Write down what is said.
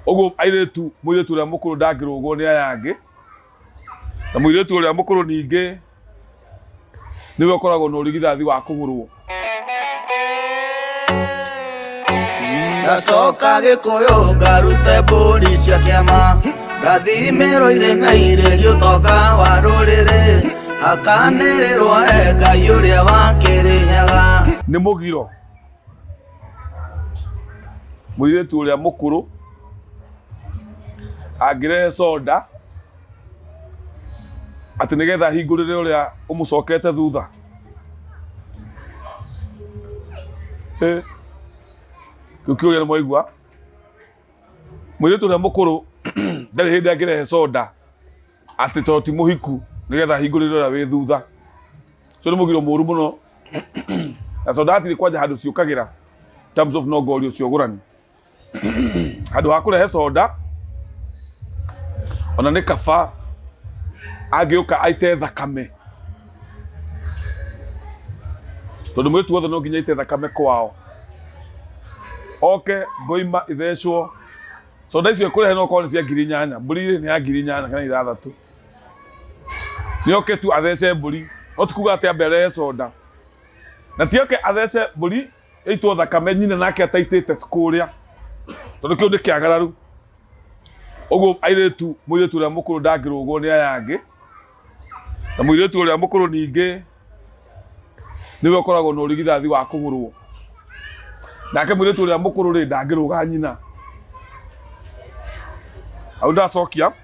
Ũguo airĩtu, mũirĩtu ũrĩa mũkũrũ ndangĩrũgwo nĩ aya angĩ, na mũirĩtu ũrĩa mũkũrũ ningĩ nĩwe ũkoragwo na ũrigithathi wa kũgũrwo. Ngacoka Gĩkũyũ ngarute mbũri cia kĩama, ngathimĩrwo irĩ na irĩri ũtonga wa rũrĩrĩ, hakanĩrĩrwo e Ngai ũrĩa wa Kĩrĩnyaga. Nĩ mũgiro mũirĩtu ũrĩa mũkũrũ angĩrehe soda atĩ nĩgetha ahingũrĩre ũrĩa ũmũcokete thutha. Eh, kĩu kĩũria nĩ mwaigua. Mũirĩtu ũrĩa mũkũrũ ndarĩ hĩndĩ angĩrehe soda atĩ tondũ ti mũhiku nĩgetha ahingũrĩre ũrĩa wĩ thutha. Ũcio nĩ mũgiro mũru mũno na soda hatirĩ kwanja handũ ciũkagĩra in terms of nongorio cia ũgũrani. Handũ ha kũrehe soda ona nĩ kaba angĩũka aite thakame tondũ mũirĩtu wothe no nginya aite thakame kwao oke ngoima ithecwo soda icio ekũrehe no korwo nĩ cia 8000, mbũri rĩ nĩ ya 8000 kana 6000, nĩ oke tu athece mbũri, no ti kuga atĩ ambe arehe soda, na ti oke athece mbũri ĩitwo thakame nyina nake ataitĩte kũrĩa, tondũ kĩu nĩ kĩagararu. Ũguo airĩtu, mũirĩtu ũrĩa mũkũrũ ndangĩrũgwo nĩ aya angĩ, na mũirĩtu ũrĩa mũkũrũ ningĩ nĩwe ũkoragwo na ũrigithathi wa kũgũrwo, nake mũirĩtu ũrĩa mũkũrũ rĩ ndangĩrũga nyina. Hau ndacokia.